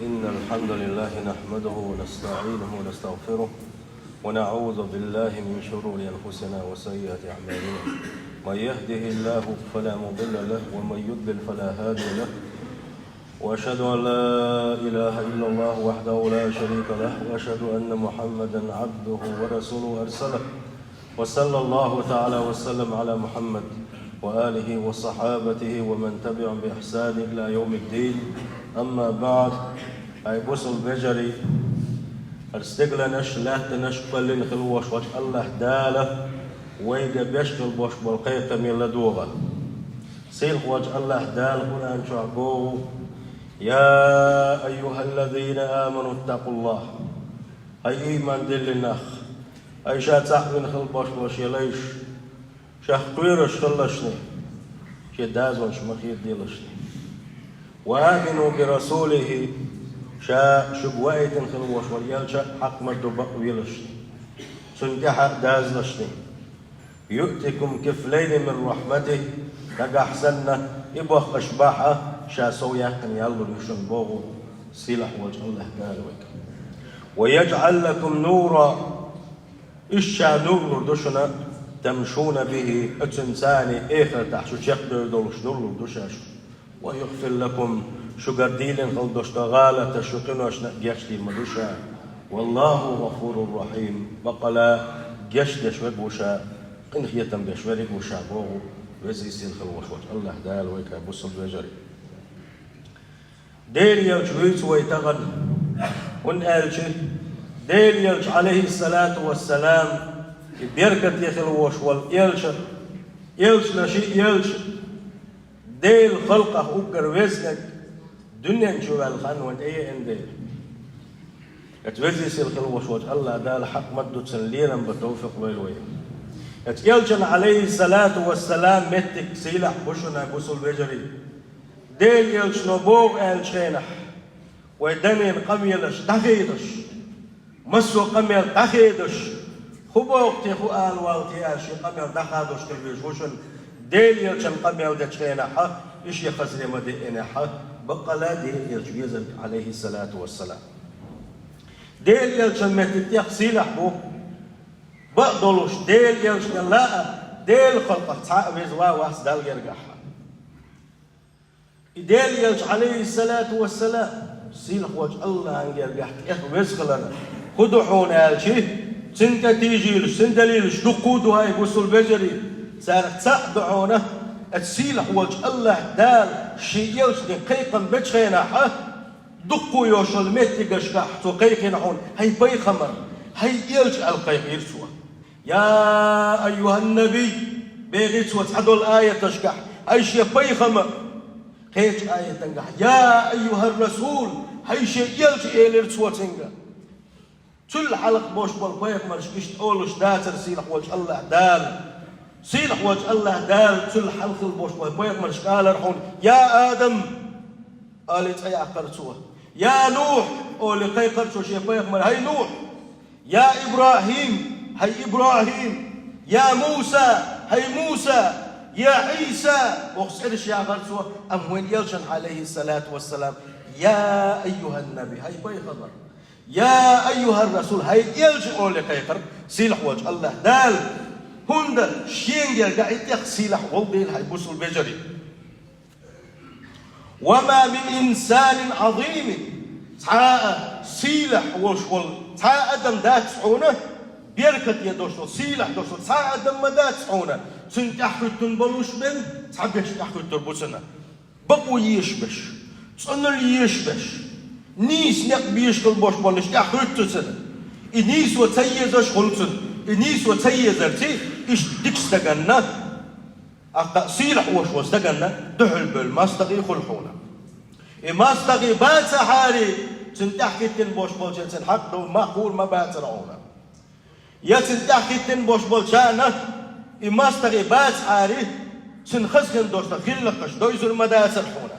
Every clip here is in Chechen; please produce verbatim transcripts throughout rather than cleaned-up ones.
إن الحمد لله نحمده ونستعينه ونستغفره، ونعوذ بالله من شرور أنفسنا وسيئات أعمالنا. من يهده الله فلا مضل له، ومن يضلل فلا هادي له. وأشهد أن لا إله إلا الله وحده لا شريك له، وأشهد أن محمدا عبده ورسوله أرسله. وصلى الله تعالى وسلم على محمد وآله وصحابته ومن تبعهم بإحسان إلى يوم الدين. أما بعد. Ай бусалба вежарий, хӀара стегаланаш, лаьттанаш кхоьллина хила волаш волчу АллахӀ Дала вайга беш хила болуш болу кхайкхаме ладогӀа. Сийлахь волчу АллахӀ Дала Къуръан чохь боху: «يا أيها الذين آمنوا اتقوا الله». Хьай ийман диллина нах, хьай ша цхьаъ вина хила болуш болу шен лайш, шех кхоьруш хилалаш шуна, шен дозанаш ма хедаделаш шуна. «وآمنوا برسوله», ша шуьга ваийтина хила волуш волу элча хьакъ ма ду, бакъ велаш шуна. Цунна тӀаьхьа а дозалаш шуна. «يؤتكم كفلين من رحمته», нагахь санна и боккхуш бахьа ша сов яьккхина ял лур ю шуна боху сийлахь волчу АллахӀ Дала вайга. «ويجعل لكم نورا», иштта ша нур лур ду шуна, «تمشون به», оцунца эхартахь шу чекхдевр долуш нур лур ду ша шуна. «ويغفر لكم», шуьгара дийлина хила долуш долу гӀалаташ, шун къиношна а гечдийр ма ду ша. «والله غفور رحيم», баккъала гечдеш верг ву ша, къинхетам беш верг ву ша боху веза сийлахь хила волуш волчу АллахӀ Дала вайга, бусалба вежарий. Делан элча вуьйцу вай тахана, хӀунда аьлча Делан элча, Ӏалайхиссалату вассалам, и беркате хила волуш волу элча, элчанаш и элча, Делан халкъах уггар везнарг дуьнен чу ваьлла хан вайн тӀееана дела. Эцу веза сийлахь хила волуш волчу АллахӀ Дала хьакъ ма ду, цунна лерам бан товфикъ лойла вай. Эцу элчан, Ӏалайхиссалату вассалам, меттиг сийлахь бу шуна, бусалба вежарий. Делан элчано боху аьллачу хенахь, вай даннен къамелаш дӀахедаш, массо а къамел дӀахедаш, хӀун боху те, хӀун ала воллу те аьлла, шен къамел дӀахадош хила везаш ву шуна, Делан элчан къамел дечу хенахь, и шен хазаре ма деъинехь, баккъала Делан элча везарг, Ӏалайхиссалату вассалам. Делан элчан меттиг тӀех сийлахь бу, бакъ долуш, Делан элчанал а, Делан халкъах цхьа а веза ван вац Далла гергахь. И Делан элча, Ӏалайхиссалату вассалам, сийлахь волчу АллахӀан гергахь тӀех веза хилар хӀун ду хьуна аьлча, цуьнан тӀе тийжийлаш, цуьнан далилаш дуккха а ду, хӀай бусалба вежарий. Царах цхьаъ ду хьуна, эцу сийлахь волчу АллахӀ Дала шен элчане кхайкхам бечу хенахь, дуккха а йолуш йолу меттигашкахь цо кхайкхина хьуна: «ХӀай пайхамар, хӀай элча», аьлла кхайкхийра цо. «يا أيها النبي», бехира цо цхьадолу аяташкахь: «ХӀай шен пайхамар». Кхечу аятангахь: «يا أيها الرسول», хӀай шен элча, элира цо цуьнга. Цул хьалха болуш болу пайхамаршка иштта олуш дацара сийлахь волчу АллахӀ Дала. Сийлахь волчу АллахӀ Дала цул хьалха хилла болуш болу пайхамаршка алара хьуна: «يا آدم», олий цӀе яккхара цо. «يا نوح», олий кхайкхара цо шен пайхамар: «ХӀай Нухь». «يا إبراهيم», хӀай ИбрахӀим, «يا موسى», хӀай Муса, «يا عيسى», бохуш цӀераш яхара цо, амма вайн элчанна, Ӏалайхиссалату вассалам, «يا أيها النبي», хӀай пайхамар, «يا أيها الرسول», хӀай элча, олий кхайкхара сийлахь волчу АллахӀ Дала, хӀунда шен гергахь и тӀех сийлахь волу дела, хӀай бусалба вежарий. «وما من إنسان عظيم», цхьа а сийлахь волуш волу цхьа а адам дац хьуна, беркате долуш волу, сийлахь долуш волу цхьа а адам ма дац хьуна, цуьнан тӀаьхьахӀуьттун болуш бен цхьа беш тӀаьхьахӀуьттур бу цунна. Бакъо езаш беш, цӀанал езаш беш, нийса некъ безаш хила болуш болу иштта тӀаьхьахӀуьтту цунна. И нийсо ца езаш хуьлу цунна, и нийсо ца езарций, иштта дикачу стаганна, ТӀаккха сийлахь волуш волу стаганна дуьхьал бевлла мастагӀий хуьлу хьуна. И мастагӀий бацахьара, цуьнан тӀаьхьахӀиттина болуш болчеран цуьнан хьакъ ду, мах хуур ма бацара хьуна. Я цуьнан тӀаьхьахӀиттина болуш болчарна и мастагӀий бацахьара, цуьнан хаза хин долуш долу гӀиллакхаш дойзур ма дацара хьуна.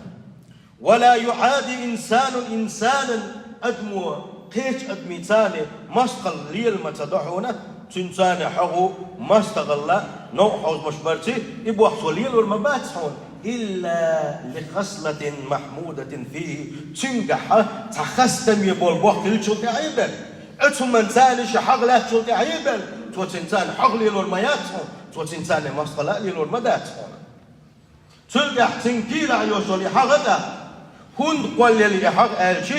«ولا يعادي إنسان إنسانا», адамо кхечу адамца мастагӀалла лела ма ца до хьуна, цуьнца хьо мастагӀалла новкъа хьовзамаш барций, и боху цо лелор ма бац хьуна. إلا لخصلة محمودة فيه. Цуьнгахь цхьа хастаме болу бохь хиллачул тӀаьхьа а бен, оцу хӀуманца царна шен хьагӀ лаьцначул тӀаьхьа а бен, цо цуьнца хьагӀ лелор ма яц хьуна, цо цуьнца мостагӀалла а лелор ма дац хьуна. Цул тӀаьхьа цуьнан кийрахь йолуш йолу и хьагӀ а тӀаккха, хӀунда кхоллаелла и хьагӀ аьлча,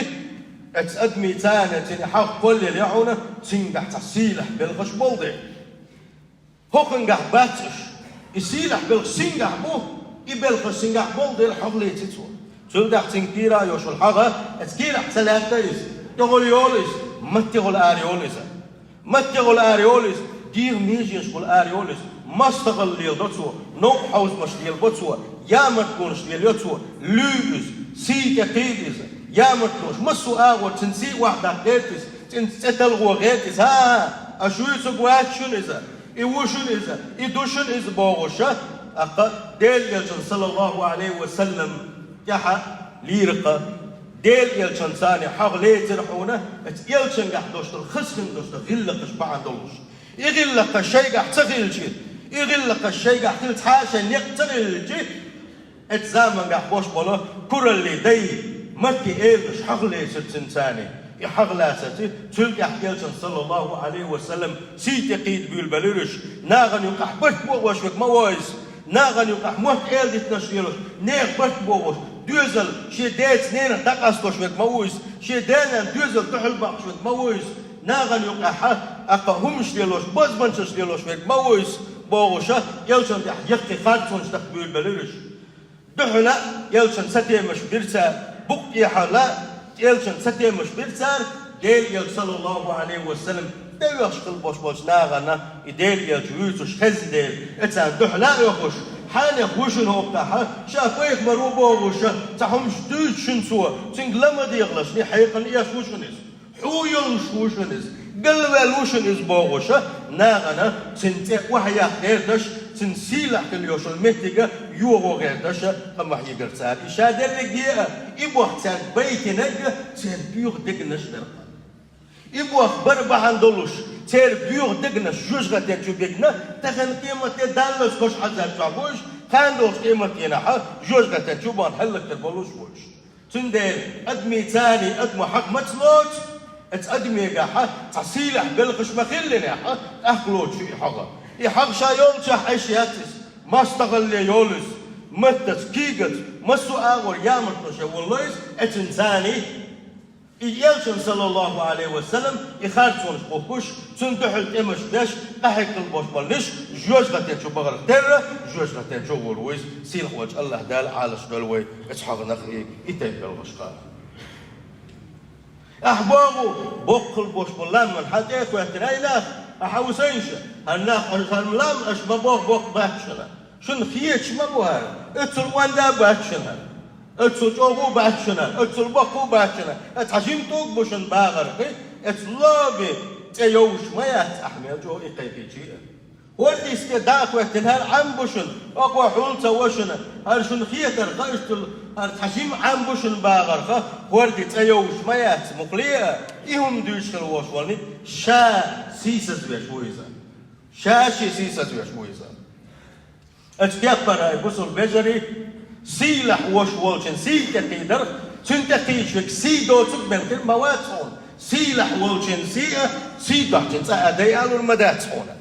оцу адамийн царна цуьнан и хьагӀ кхоллаелла хьуна, цуьнгахь цхьа сийлахь белхаш болу дела. ХӀокхуьнгахь бац уьш. И сийлахь белхаш цуьнгахь бу, и белхаш цуьнгахь болу дела хьагӀ леци цо. Цул тӀаьхьа цуьнан кийрахь йолуш йолу хьагӀ, оцу кийрахь ца лаьтта иза, тӀехула йолу иза, маттехула ара йолу иза. Маттехула ара йолу иза, дегӀан меженашкахула ара йолу иза, мостагӀалла леладо цо, новкъа хьовзамаш лелабо цо, ямартлонаш лелайо цо, луьй иза, сий тӀе кхийда иза, ямартлонаш, массо а агӀор цуьнан сий охьадаккха гӀерта иза, цуьнан цӀе талхо гӀерта иза. ХӀа, аша вуьйцург вац шуна иза, и ву шуна иза, и ду шуна иза бохуша, тӀаккха Делан Элчанна, саллаллаху Ӏалайхи ва саллам, тӀаьхьа лийракха, Делан Элчанна царна хьагӀ лецира хьуна, оцу Элчангахь долуш долу хазахеташ долуш долу гӀиллакхаш бахьана долуш. И гӀиллакхаш шайгахь ца хилча, и гӀиллакхаш шайгахь хила цхьа а шайн некъ ца хилча, оцу замангахь бош болу кураллин дай, Маккин эланаш хьагӀ лецира цуьнан царна. И хьагӀ лацарца, цул тӀаьхьа Элчанна, саллаллаху Ӏалайхи ва саллам, сий тӀе кхийда буьйлабелира уьш. Нахана юкъахь барт бохош верг ма ву иза. Нахана юкъахь мотт эладитанаш лелош, нехан барт бохош, доьзал шен деца, ненах дӀакъастош верг ма ву иза, шен да-нанна доьзал дуьхьал баккхаш верг ма ву иза, нахана юкъахь а, тӀаккха хӀуманаш лелош, бозбуанчаш лелош верг ма ву иза бохуша, Элчанна тӀехь яккхий харцонаш даха буьйлабелира уьш. Дуьхьал а Элчанна цатемаш бира цара, букъ тӀехьал а Элчанна цатемаш бира цара, Делан Элча, саллаллаху Ӏалайхи ва саллам, тӀевоьхуш хила бош болчу нахана и Делан Элча вуьйцуш хезна дела, и царна дуьхьал а оьхуш, хьанех ву шуна хӀокхахь, ша пайхамар ву бохуша, цхьа хӀуманаш дуьйцу шуна цо, цуьнга ла ма дехалаш, ни хьекъална эш ву шуна иза. Хьу йолуш ву шуна иза, галваьлла ву шуна иза бохуша, нахана цуьнан цӀе охьаяккха гӀерташ, цуьнан сийлахь хила йолуш йолу меттиг йогӀо гӀерташа къамехь йигира цара. И ша дерриге а, и бохь цаьрга байтинарг церан боьха дегнаш дара. И бохь бара бахьана долуш, церан боьха дегнаш жоьжахатин чу бигна, тахана къематде даллалц кхош хьазар чохь бу уьш, кхана долчу къематдийнахь жоьжахатин чу бахана хӀаллакдер болуш бу уьш. Цундела адамийн царний адамо хьагӀ маца лоцу, оцу адамегахь цхьа сийлахь белхаш ма хиллинехь, тӀаккха лоцу и хьагӀ. И хьагӀ ша йолчохь Ӏаш яц иза, мостагӀалле йолу иза, маттаца, кийгаца, массо а агӀор ямартло шайн волло иза, оцу царний. И Элчанна, саллаллаху Ӏалайхи ва саллам, и харцонаш кхухкуш, цунна дуьхьал тӀемаш беш, къахьегна хила бош болниш, жоьжахатин чу бахарх терра, жоьжахатин чу гӀур ву иза, сийлахь волчу АллахӀ Дала Ӏалаш дойла вай оцу хьагӀнах и, и тайпа белхашкахь. Ахь боху, боккха хила бош болу лам хьан тӀе а хӀоьттина, ай нах, ахьа ву сайша, хӀара нах, хӀара лам аша ма боху, боккха бац шуна. Шуна хеташ ма бу хӀара, оццул онда а бац шуна хӀара, оццул чӀогӀа а бац шуна хӀара, оццул боккха а бац шуна хӀара, цхьа жима тӀулг бу шуна бахарх, оцу лоби цӀе йовш ма яц ахь мел чӀогӀа и кхайкхийча а. ХӀордийс тӀе дӀа а хӀоьттина, хӀара Ӏам бу шуна, хӀокхо хьула ца во шуна, хӀара шуна хетарх, иштта хӀара цхьа жима Ӏам бу шуна бахарх, хӀорди цӀе йовш ма яц, мукъале а, и хӀума дуьйцуш хила вош волниг ша сийсазвеш ву иза. Ша шен сийсазвеш ву иза. Оцу кеппара, ай бусул вежарий, сийлахь вош волчун сий тӀе кхийдарх, цуьнан тӀе кхийча верг сий доцург мел хир ма вац хьуна. Сийлахь волчун сий а, сий дохьчун цӀа а дай алур ма дац хьуна.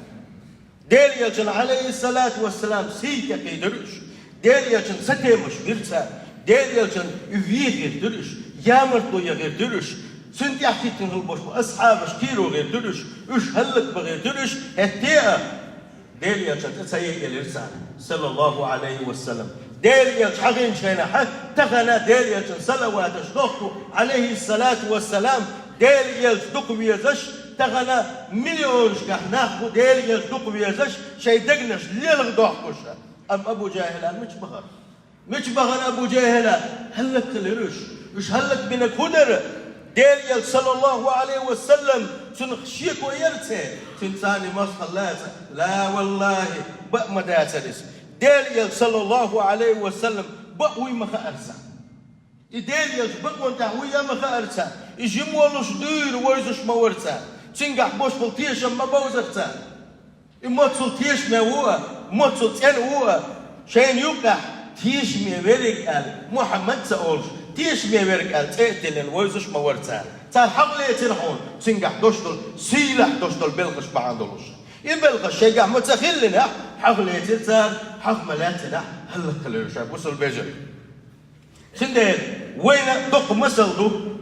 Делан Элчанна, Ӏалайхиссалату вассалам, сий тӀе кхийдира уьш. Делан Элчанна цатемаш бира цара. Делан Элчанна и вен гӀиртира уьш. Ямартло ян гӀиртира уьш. Цуьнан тӀаьхьа хӀиттина хила бош бу асхьабаш кийро гӀиртира уьш. Уьш хӀаллакбан гӀиртира уьш. ХӀетте а Делан Элчанна цӀа ца яйъелира цара, саллаллаху Ӏалайхи ва саллам. Делан Элча хьагӀинчу хенахь, тахана Делан Элчанна салаваташ дохку, Ӏалайхиссалату вассалам, Делан Элча дукха везаш, тахана миллионашкахь нах бу Делан Элча дукха везаш, шайн дегнаш лелха дохкуш. Амма Абу ЖахӀила мича бахара? Мича бахана Абу ЖахӀила? ХӀаллакхилира уьш. Уьш хӀаллакбинарг хӀун дара? Делан Элча, саллаллаху Ӏалайхи ва саллам, цунах шеко яра церан, цуьнан царний мостагӀалла лаца? Ла валлахӀи, бакъ ма дацара иза. Делан Элча, саллаллаху Ӏалайхи ва саллам, бакъ вуй ма хаьара царна. И Делан Элча бакъонан тӀехь вуй а ма хаьара царна. И жима волуш дуьйра вевзаш ма вара цара. Цуьнгахь бош болу тешам ма бовзара цара. И моццул тешаме ву а, моццул цӀена ву а, шайна юккъехь Тешаме верг аьлла, Мухьаммад ца олуш, тешаме верг аьлла, цӀе а тиллина вевзаш ма вара цара. Цара хьагӀ лецира хьуна, цуьнгахь долуш долу, сийлахь долуш долу белхаш бахьана долуш. И белхаш шайгахь ма ца хиллинехь, хьагӀ лецира цара, хьагӀ ма лаьццинехь, хӀаллакьхилира ша бусалба вежарий. Цундела вайна доккха масал ду.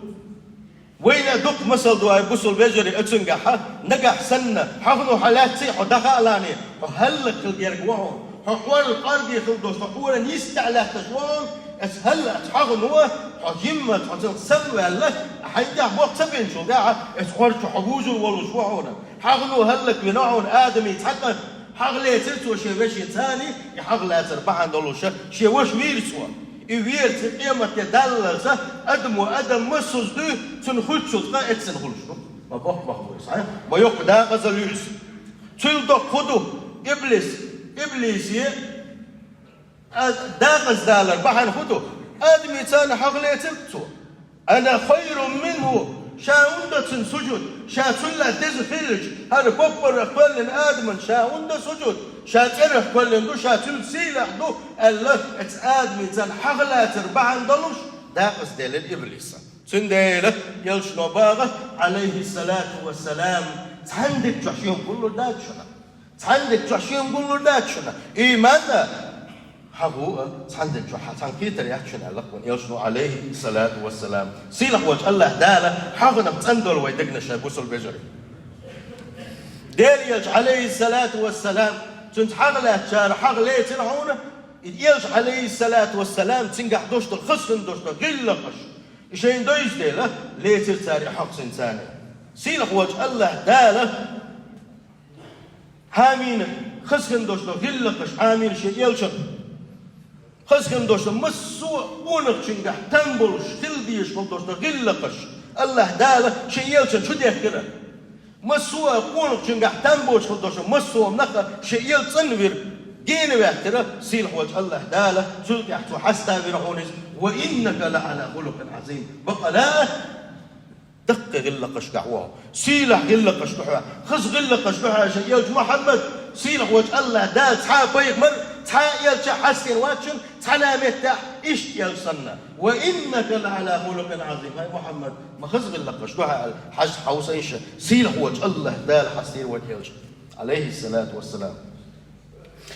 Вайна дукха масал ду, ай бусалба вежарий, оцуьнгахь, нагахь санна, хьагӀ ну хьан лаьцций, хьо даха а ланий, хьо хӀаллакьхила герга ву хьуна. Хьо хьор къаргий хила долуш, хьо хьора нисса тӀехь лаьтташ ву хьуна, эцу хӀалла-, эцу хьагӀ ну, хьо жимма, хьо цунах сам а ваьлла, хьайна тӀехь боккха ца бинчул тӀаьхьа, эцу хьор чу хьо вужур волуш ву хьуна. ХьагӀ ну хӀаллакьвина хьуна, Адамий цхьа кӀант, хьагӀ лецира цо шен вешин царний, и хьагӀ лацар бахьана долуша, шен ваша вийра цо. И вера цу къематде даллалца, адамо адам массаза дуй, цунна хуьлучул цкъа эццина хуьлуш ду. Ма боккха бахьа ву иза, хьа? Ма йоккха дакъазалла ю иза. Цуьнан доккха хӀу ду? Иблис. Иблисе, а, дакъазадалар бахьана хӀу ду? Адамий царна хьагӀ лецира цо. «Ана хайрун минху», ша хӀунда цунна сужуд, ша цул а деза хилча, хӀара поппарах кхоьллина Адаман ша хӀунда сужуд, ша цӀерах кхоьллина ду, ша цуьнца сийлахь ду, аьлла, эцу Адамий царна хьагӀ лацар бахьана долуш, дакъазделира иблиса. Цундела Элчано боху, Ӏалайхиссалату вассалам, цхьана дика чохь шен гуллур дац шуна. Цхьана дика чохь шен гуллур дац шуна. Иман а, хьагӀ а, цхьана дика чохь хьан цхьана кхетар яц шуна аьлла кхунна Элчано, Ӏалайхиссалату вассалам. Сийлахь волчу АллахӀ Дала хьагӀнах цӀандолу вай дегнаш, ай бусалба вежарий. Дела Элча, Ӏалайхиссалату вассалам, цуьнца хьагӀ лаьцначара хьагӀ лецира хьуна, и Элча, Ӏалайхиссалату вассалам, цуьнгахь долуш долу, хазахина долуш долу гӀиллакхаш, и шайна дойза дела, лецира цара и хьагӀ цуьнан царна. Сийлахь волчу АллахӀ Дала Хьамина, хазахина долуш долу гӀиллакхаш Хьамина шен Элчанна. Хазахина долуш долу массо а къонахчуьнгахь там болуш, хила дезаш хила долуш долу гӀиллакхаш АллахӀ Дала шен Элчанна чу дехкира. Массо а къонахчуьнгахь там болуш хила долуш долу массо а нах шен Элча цӀанвира, гена ваьккхира, сийлахь волчу АллахӀ Дала, цул тӀаьхьа цо хьаставира хьуна иза: «Ва иннака ла Ӏала хулукъин Ӏазим». Бакъала а, даккхий гӀиллакхашкахь ву хьо. Сийлахь гӀиллакхаш ду хьоьга. Хаза гӀиллакхаш ду хьоьга, шен Элча Мухьаммад, сийлахь волчу АллахӀ Дала цхьа а пайхамар, цхьа а Элча хьастийна вац шуна, цхьана а меттехь, иштта Элча санна. «Ва иннака ла Ӏала хулукъин Ӏазим». ХӀай Мухьаммад, ма хаза гӀиллакхаш ду хьоьга аьлла, хьажа хьовса иштта, сийлахь волчу АллахӀ Дала хьастийра вайн Элча, Ӏалайхиссалату вассалам.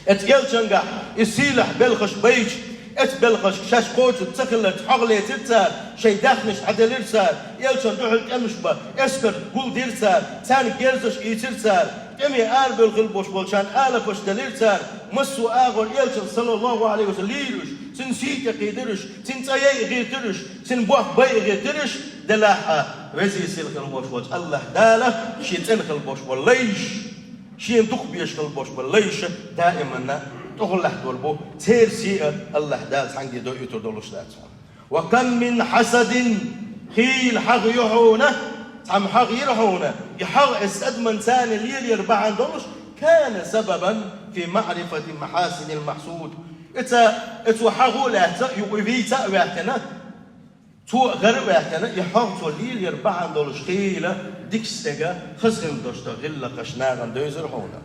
Эцу Элчангахь и сийлахь белхаш байча, эцу белхашка шаьш кхочуш ца хилларца хьагӀ лецира цара, шайн даьхнаш дӀаделира цара, Элчанна дуьхьал тӀемаш бан эскар гулдира цара, царна герзаш ийцира цара, тӀеме арабевлла хила болуш болчарна алапаш делира цара, массо а агӀор Элчанна, саллаллаху Ӏалайхи ва саллам, лийра уьш, цуьнан сий тӀекхийдира уьш, цуьнан цӀа яйа гӀиртира уьш, цуьнан бох байа гӀиртира уьш, делахь а, веза-сийлахь хила болуш волчу АллахӀ Дала шен цӀена хила болуш болу лайш, шена дукха безаш хила болуш болу лайш даиманна тӀехула лаьттор бу, церан сий а АллахӀ Дала цхьаьнгге дойуьйтур долуш дац хьуна. «Ва кам мин хьасадин», хийла хьагӀ ю хьуна, цхьамма хьагӀ йира хьуна, и хьагӀ эцу адаман царна лелаяр бахьана долуш, «кана сабабан фи маӀрифати махьасинил махьсуд». Эца, эцо хьагӀо а лаьцна, юкъа вийца а ваьккхина, цо а гӀара а ваьккхина, и хьагӀ цо лелаяр бахьана долуш хийла дикачу стеган хазахина долуш долу гӀиллакхаш нахана девзира хьуна.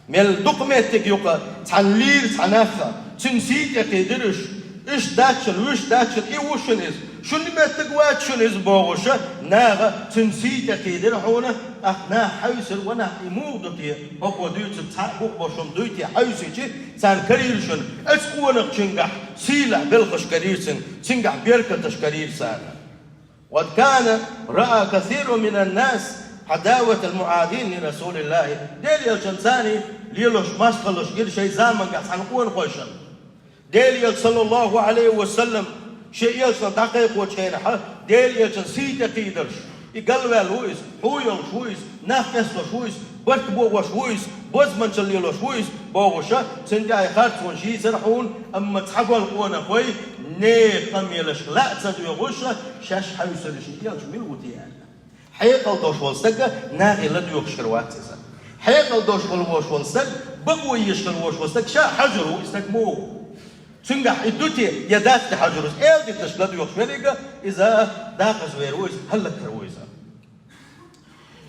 Мел дукха меттиг юкъа цхьаьна лийра цхьа нах, цуьнан сий тӀекхийдира уьш, иштта дац шуна, вуьшта дац шуна, и ву шуна иза, шуна меттиг вац шуна иза бохуша, наха цуьнан сий тӀекхийдира хьуна, тӀаккха наха хьаьвсира, ва нах, и муха ду те, хӀокхо дуьйцург цхьаъ бу бохуш хӀума дуй те хьаьвсичи, царна карийра шуна, эцу къонахчуьнгахь сийлахь белхаш карийра цуьнан, цуьнгахь беркаташ карийра царна. «Ва кана раа касирун минан нас хьадаватал муӀадин ли Расулиллахи». Дела Элчан царний лелош мастхаллаш гира шайн замангахь цхьана къонахойшна. Дела Элча, саллаллаху Ӏалайхи ва саллам, шен Элчанах дӀакхайкхочу хенахьа, Дела Элчан сий тӀекхийдарш, и галваьлла ву иза, хьу йолуш ву иза, нах къесталуш ву иза, барт бохош ву иза, бозбуунчалла лелош ву иза бохуша, цуьнан тӀехь харцонаш йийцира хьуна, амма цхьаболу къонахой нехан къамелашка лаа ца доьгӀуша, шаьш хьаьвсира шен Элча мила ву те аьлла. Хьекъал долуш волу стаг нахе ладоьгӀуш хир вац иза. Хьекъал долуш волуш волу стаг, бакъо езаш хир волуш волу стаг ша хьажур ву, и стаг муха ву. Цуьнгахь и ду те, я дац те хьажур иза, эладитанашка ладоьгӀуш верг а, иза дакъазвер ву иза, хӀаллакьхир ву иза.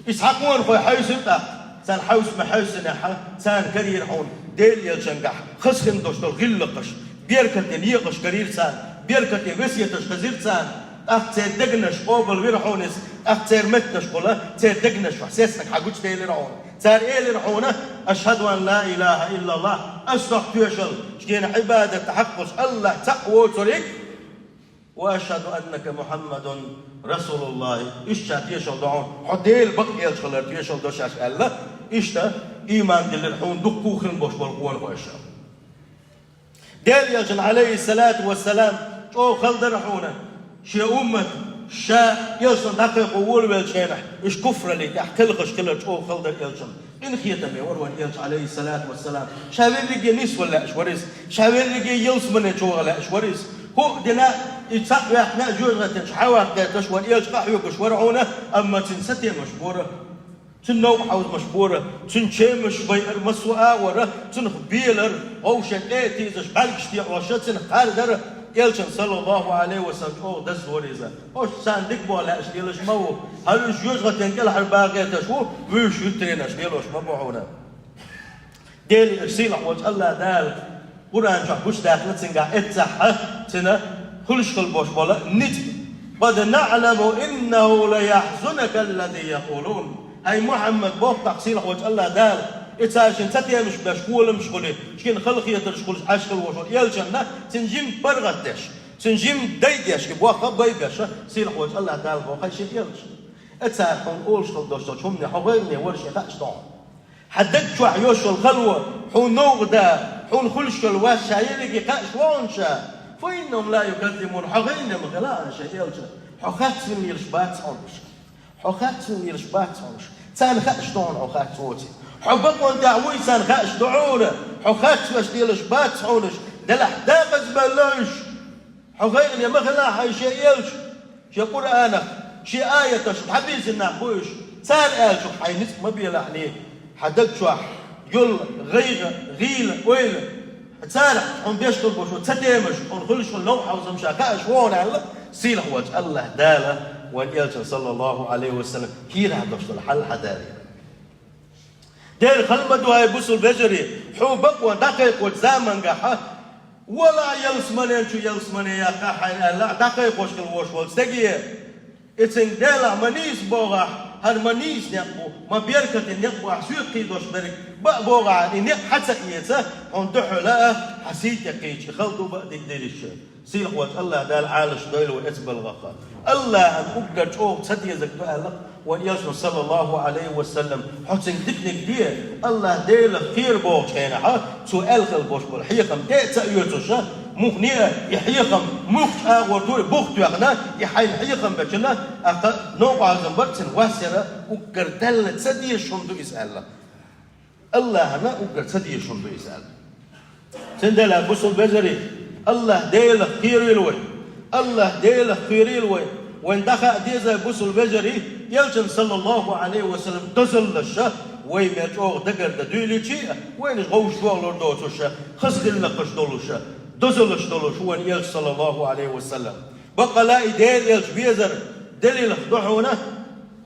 И цхьа къонахой хьаьвсира тӀаккха, царна хьаьвса ма хьаьвсинехьа, царна карийра хьуна Дела Элчангахь хазахина долуш долу гӀиллакхаш, Беркате некъаш карийра царна, беркате весеташ хезира царна. ТӀаккха церан дегнаш къобалвира хьуна иза, тӀаккха церан меттанашкахула церан дегнаш чу сесаг хьагучаделира хьуна. Цара элира хьуна: «Ашхьаду ан ла илахӀа иллаллахӀ», ас доху тоьшалла, шена Ӏибадат хьакъ волуш АллахӀ цхьаъ воцург, «ва ашхьаду аннака Мухьаммадун расулуллахӀ», иштта тоьшалла до хьуна, хьо Делан бакъ элча хилар тоьшалла до шаьш аьлла, иштта ийман диллира хьуна дуккха а хин болуш болу къонахой аша. Делан элчанна, Ӏалайхиссалату вассалам, чӀогӀа хала дара хьуна шен уммат, ша элчанна дӀакхайкхо волавеллачу хенахь, уьш куфраллин тӀехь кхелхаш хилар чӀогӀа хала дара элчанна. Къинхетаме вара вайн элча, Ӏалайхиссалату вассалам. Ша верриге нисвала лаьаш вара иза, ша верриге ялсамане чу ваха лаьаш вара иза. ХӀуъа дина, и цхьаъ ваьккхина а жоьжахатин чу хьаваккха гӀерташ вайн элча къахьоьгуш вара хьуна, амма цуьнан сатемаш бора. Цуьнан новкъа хьовзамаш бора, цуьнан чемаш байар, массо а агӀора, цунах белар, вовшийн тӀе а тийзаш, бӀаьргаш текъош, цунах кхардара, элчанна, саллаллахӀу Ӏалайхи ва саллам, чӀогӀа даза вара иза. Ош царна дика боху лаьаш лелаш ма ву, хӀара уьш жоьжахатин кӀелхьара бахийташ ву, вуьйш вуьттаренаш лелош ма бу хьуна. Делан сийлахь волчу АллахӀ Дала Къуръан чохь гучудаьккхина цуьнгахь эццахь а, цуьнан хуьлуш хила болуш болу ницкъ: «Къад наӀламу иннаху ла яхьзунакаллази якъулун». ХӀай Мухьаммад, боху тӀаккха сийлахь волчу АллахӀ Дала, и цара шен цатемаш беш, холамаш хуьлий, шена халахетарш хуьлуш Ӏаш хила волуш волу элчанна, цуьнан жимма паргӀат деш, цуьнан жимма дай деш, и боху а бай беш, сийлахь волчу АллахӀ Дала боху, хӀай шен элча. И цара хьуна олуш хила долуш долчу хӀумане хьо гӀайгӀане вара шен хаьаш ду хьуна. Хьан даг чохь йолуш йолу хало, хьуна новкъа да, хьуна хуьлуш йолу вас ша ерриге кхаьаш ву хьуна ша. Фа иннахум ла юказзибунак, хьо гӀайгӀане ма хила хьуна шен элча. Хьо харцвина лелаш бац хьуна уьш. Хьо харцвина лелаш бац хьуна уьш. Царна хаьаш ду хьуна хьо харц воций. Хьо бакъонан тӀехь вуй царна хаьаш ду хьуна. Хьо харцвеш лелаш бац хьуна уьш. Делахь декъаза бевлла уьш. Хьо гӀайгӀане ма хила хьайн шен элча, шен Къуръанах, шен аяташ дӀабирзина нах бу уьш. Цара аьллачух хьайн ницкъ ма белахьний, хьан даг чохь йолу гӀайгӀа, гӀийла, ойла. Цара хьуна беш хила болуш болу цатемаш, хьуна хуьлуш хила новкъа хьовзам ша кхаьаш ву хьуна аьлла, сийлахь волчу АллахӀ Дала вайн элчанна, саллаллахӀу Ӏалайхи ва саллам, кийрахь долуш долу хьал хьан далийра. Дера хала ма ду, хӀай бусул вежарий, хьо бакъо дӀакхайкхочу замангахь, валахь, ялсаманен чу ялсамане яккхахь хьайна аьлла, дӀакхайкхош хила волуш волу стеге. И цуьнга Делахь ма нийса бохахь, хӀара ма нийса некъ бу, ма беркате некъ бу, ахь соьга кхийдош берг баа бохахь, и некъ хьан ца эца, хьуна дуьхьал а, хьан сий тӀе кхийча, и хала ду баа дика дерриш. Сийлахь волчу АллахӀ Дала Ӏалаш дойла вай эцу балгӀах. АллахӀан уггар чӀогӀа ца дезарг ду аьлла вайн элчано, саллаллахӀу Ӏалайхи ва саллам, хьо цуьнга диканиг де, АллахӀ Делах кхера бохучу хенахь, цо аьлла хила болуш болу хьехам тӀе а ца оьцуш, муххале а и хьехам муьлххачу агӀор ду и бух тоьхна, и хьайна хьехам бечунна, тӀаккха новкъа хьовзам бара цуьнан, вас яра уггар Далла ца дезаш хӀума ду иза аьлла. АллахӀана уггар ца дезаш хӀума ду иза аьлла. Цундела, бусул вежарий, АллахӀ Делах кхерийла вай. АллахӀ Делах кхерийла вай. Вайн дӀахаа деза, бусул вежарий, элчан, саллаллахӀу Ӏалайхи ва саллам, дозаллаша, вай мел чӀогӀа дагардан дуьйличи а, вайнаш гӀовш догӀлур доцуша, хаза хиллакхаш долуша, дозаллаш долуш ву вайн элча, саллаллахӀу Ӏалайхи ва саллам. Баккъала и Делан элча везар делилах ду хьуна,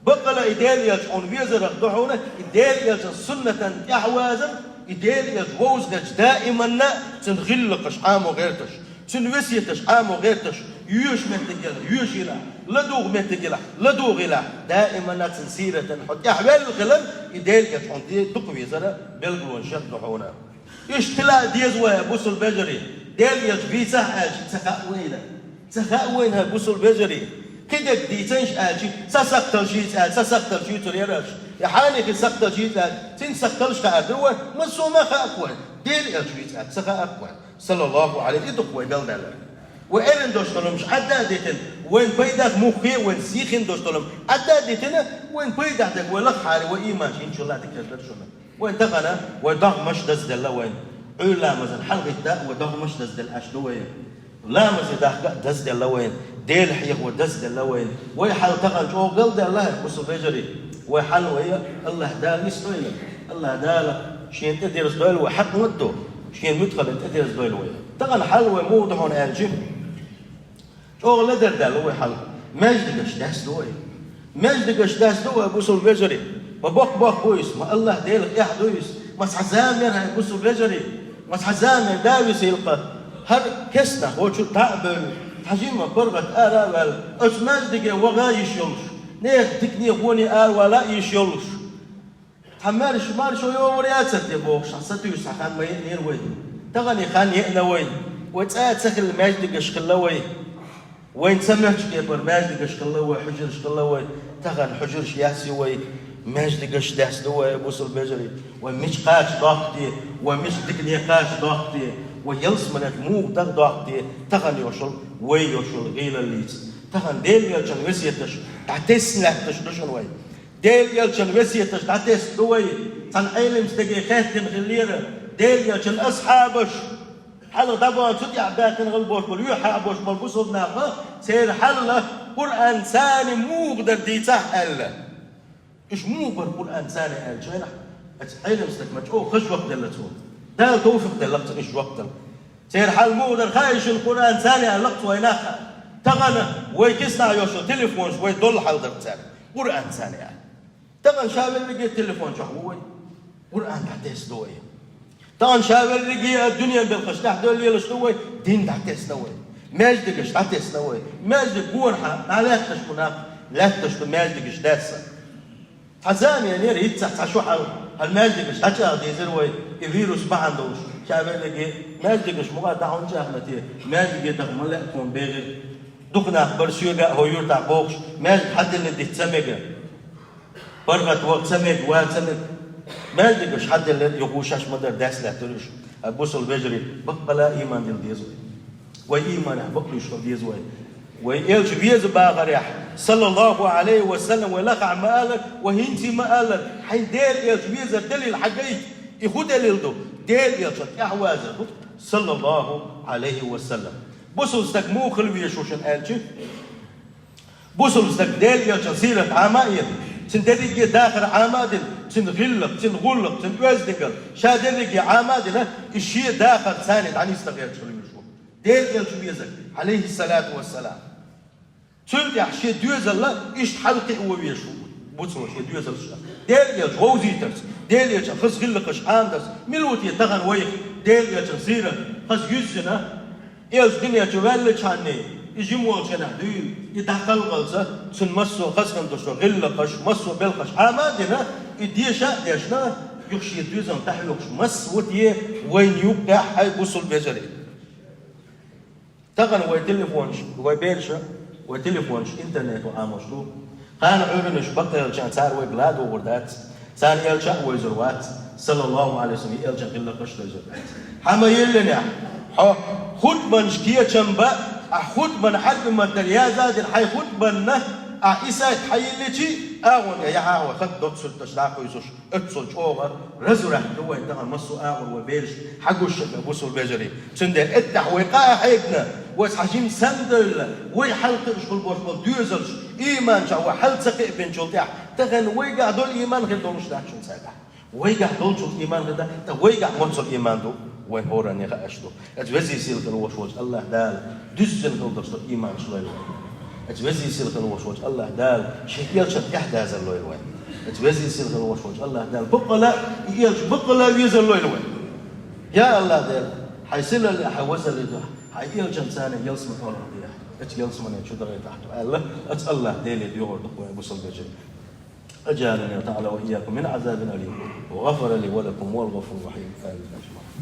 баккъала и Делан элча хьуна везарах ду хьуна, и Делан элчан суннатан тӀаьхьавазар, и Делан элча вовза хилча даиманна цуьнан хиллакхаш Ӏамо гӀерташ, цуьнан весеташ Ӏамо гӀерташ, йоьшу меттиг елахь, йоьшийла, ладугӀу меттиг елахь, ладугӀийла, даиманна цуьнан сиратан хьо тӀаьхьаваьлла хилар, и Делан элча хьуна де-, дукха везара билгалонаш ду хьуна. Иштта хила а деза вай, бусул вежарий, Делан элча вийцахь аьлча, ца хаьа вайна. Ца хаьа вайна, хӀай бусул вежарий. Кхидерг дийцинча аьлча, сан сакхталла шийца аьлча, сан сакхталла шийцур яра аша. Я хьанехи сакхталла шийца аьлча, цуьнан сакхталлаш хаар дара вай, массо а ма хаьа вайна. Делан элча вийца аьлча, ца хаьа вайна. СаллаллахӀу Ӏалайхи, и ду-кх вай галдаьлларг. Вай эрна долуш долу хӀуманаш Ӏадда а дитина, вайн пайдах муххале а, вайн сий хин долуш долу хӀума Ӏадда а дитина, вайн пайдах дерг вай лахахьара, вай ийманаш хӀинцачул а дика хир дара шуна. Вайн тахана, вай догӀмаш дазделла вайн. Ӏуьйра ламазан хьалхӀитта, вай догӀмаш дазделла Ӏаш ду вай. Ламазе дахка а дазделла вайн. Дела хьеха вай дазделла вайн. Вай хьал тахана чӀогӀа галдаьлла, хӀай бусул вежарий. Вай хьал вай, АллахӀ Дала нисдойла. АллахӀ Дала шена тӀедерзадойла вай, хьакъ ма ду. Шена муьтӀахь хиларна тӀедерзадойла вай. Тахана хьал вай муха ду хьуна аьлча, чӀогӀа ледара даьлла вай хьал. Маьждигаш даьсса ду вай. Маьждигаш даьсса ду вай, бусул вежарий. Ма боккха бохам бу иза, ма АллахӀ Делах эхь ду иза. Ма цхьа зама яра, хӀай бусул вежарий. Ма цхьа зама яра, да висийла-кх. ХӀара кестнах вочу дӀа а бевлла, хьажимма паргӀат ара а ваьлла, оцу маьждиге ваха йиш йолуш, нехан дикане, гоне аравала а йиш йолуш. Цхьа маьрша, маршо йогӀур яцара те бохуш, цхьа сатуьйсу цхьа хан ма еънера вай. Тахана и хан еъна вай. Вай цӀа а ца хилла маьждигаш хилла вай. Вайн ца моьттучу кепара маьждигаш хилла вай, хьуьжарш хилла вай. Тахана хьуьжарш яц ю вай, маьждигаш даьсна ду вай, бусалба вежарий. Вай мича кхача доккху те, вай мича дикане кхача доккху те, вай ялсаманех муха даха доккху те, тахана йолуш йолу, вай йолуш йолу гӀийлаллица. Тахана Делан Элчан весеташ дӀатесна лаьтташ ду шуна вай. Делан Элчан весеташ дӀатесна ду вай. Цхьана Ӏелам стаге хаьттина хиллера, Делан Элчан асхьабаш, хьалха дӀабоьлху цу тӀехь баьккхина гӀалбош болу, юьхьа а бош болу бусалба наха, церан хьал а Къуръан царна муха дара дийцахь аьлла. Уьш муха бара Къуръан царна аьлла, чуьнахь, аса Ӏелам стаг ма чӀогӀа хаза жоп делла цо. Дала товфикъ делла-кх цунна уьш жоп дала. Церан хьал муха дара хаьий шуна Къуръан царна аьлла-кх цо вайнах а. Тахана вай кисна йолуш йолу телефонаш вай долла хьал дара царна. Къуръан царна аьлла. Тахана ша верриге телефон чохь ву вай. Къуръан дӀатесна ду вай. Тахана ша верриге а дуьненан белхаш тӀехь девлла лелаш ду вай, дин дӀатесна вай. Маьждигаш дӀатесна вай. Маьждиг гонахьа дӀалаьтташ бу нах, лаьтташ ду маьждигаш даьсса. Цхьа зама енера хӀинццехь цхьа шо хьал, хьан маьждигаш дӀачӀагӀа дезира вай, и вирус бахьана долуш. Ша верриге маьждигаш муха дӀа хӀунда чӀагӀна те, маьждиге даха ма лаьа тхуна бегӀира. Дукха нах бара соьга а хӀокху юьртахь бохуш, маьждиг хьадиллина дита ца мега. ПаргӀат ваха ца мега, ван ца мега. Маьждигаш хьаделлера, юха шаьш ма-дарра даьсса лаьттира уьш. Ай, бусалба вежарий, баккъала а ийман дилла деза вай. Вай ийманехь бакълуьйш хила деза вай. Вай Элча веза бахарехь, саллаллаху Ӏалайхи ва саллам, вай лахахь ма аллара, вай хӀинца а ма аллара, хьайн Делан Элча везар далил хьагайта. И хӀун далил ду? Делан Элчан тӀаьхьавазар ду, саллаллаху Ӏалайхи ва саллам. Бусалба стаг муха хила веза шуна аьлча, бусалба стаг Делан Элчан сират Ӏама а йина, цуьнан дерриге а дахар Ӏама а дина, цуьнан гӀиллакх, цуьнан гӀуллакх, цуьнан оьздангалла, ша дерриге а Ӏама а дина, и шен дахар царна дӀанисдан гӀерташ хила веза ву. Делан Элча везарг, Ӏалайхиссалату вассалам. Цуьнан тӀехь шен доьзалла иштта хьалакхиа ван везаш ву, бу цо шен доьзалш. Делан Элча вовзийтарца, Делан Элчан хаза гӀиллакхаш Ӏамадарца, мила ву те тахана вайх Делан Элчан сират хаза юьззина, Элча дуьнен чу ваьллачхьанний, и жима волчу хенахь дуьйна, и дӀакхалхалца, цуьнан массо а хазахана долуш долу гӀиллакхаш, массо а белхаш Ӏама а дина, и деша а дешна, юха шен доьзална дӀахьоькхуш масса ву те вайна юккъехь, хьай бусалба вежарий. Тахана вай телефонаш, вай бераша, вай телефонаш интернето Ӏамош ду. Кхана Ӏуьйранаш бакъ элчана цара вайга ладогӀур дац, царна элча а вевзар вац, саллаллаху Ӏалайхи ва саллам, и элчан гӀиллакхаш а девзар дац. Хьан ма-йиллинехь, хьо хутбанаш кечам бан, ахь хутбан Ӏарбий маттара яза а дина, хьайн хутбанна ахь и сайт хьайилличи, агӀонга яхьа вай хатта доццурташ дӀакхуьйсуш, оццул чӀогӀа разврат ду вайн тахана массо а агӀор вай бераш хьагуш а бусалба вежарий. Цундела эттахь вай къа а хьегна, вай цхьа жима сандевлла, вай хьалакхуьуш хила болуш болу доьзалш, ийман чохь вай хьала ца кхиабинчул тӀаьхьа, тахана вайгахь долу ийман хир долуш дац шуна цаьргахь. Вайгахь долчул ийман хир дац, ткъа вайгахь моццул ийман ду, вайн хӀоранна хаьаш ду. Аса везий сийлахь хила волуш волчу АллахӀ Дала дуьззина хила долуш долу ийманаш лойла вайн. Аса везий сийлахь хила волуш волчу АллахӀ Дала шен элчан тӀаьхьадазар лойла вайн. Аса везий сийлахь хила волуш волчу АллахӀ Дала баккъала, и элча баккъала везар лойла вайн. Я АллахӀ Дела, хьайн сийлалле, хьайн везалле дуьхьа, хьайн элчан царна ялсаман олахь де, аса ялсамане чу дахийтахь тхо аьлла, аса АллахӀ Деле доьгӀур ду вайн бусалба вежарий. أجارني تعالى وإياكم من عذاب أليم، وغفر لي ولكم، هو الغفور الرحيم. آمين أجمعين.